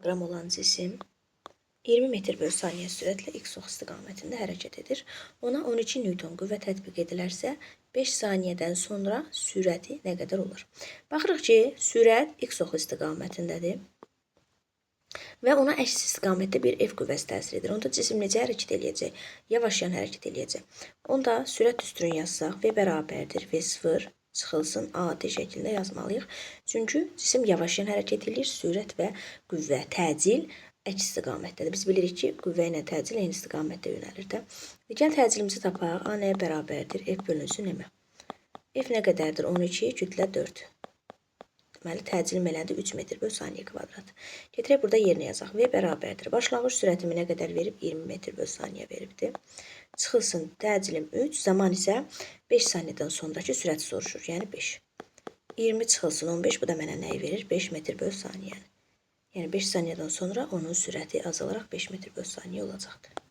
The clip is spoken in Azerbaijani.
Qram olan cisim 20 metr böl saniyə sürətlə x ox istiqamətində hərəkət edir. Ona 12 Newton qüvvə tətbiq edilərsə, 5 saniyədən sonra sürəti nə qədər olar? Baxırıq ki, sürət x oxu istiqamətindədir. Və ona əks istiqamətdə bir F qüvvəsi təsir edir. Onda cisim necə hərəkət eləyəcək? Yavaş yan hərəkət eləyəcək. Onda sürət düsturunu yazsaq, V bərabərdir V0 çıxılsın AT şəklində yazmalıyıq. Çünki cisim yavaş yan hərəkət eləyir, sürət və qüvvə, təcil əks istiqamətdədir. Biz bilirik ki, qüvvə ilə təcil eyni istiqamətdə yönəlir də. Gəl təcilimizi tapaq. A nəyə bərabərdir? F bölünsün M. F nə qədərdir? 12, kütlə 4. Deməli, təcil elədi 3 metr böl saniyə kvadrat. Getirək burada yerinə yazaq. V bərabərdir. Başlanğıc sürətimi nə qədər verib? 20 metr böl saniyə veribdi. Çıxılsın təcilim 3, zaman isə 5 saniyədən sonrakı sürət soruşur. Yəni 5. 20 çıxılsın 15, bu da mənə nəyi verir? 5 metr böl saniyəni. Yəni 5 saniyədən sonra onun sürəti azalaraq 5 metr böl saniyə olacaqdır.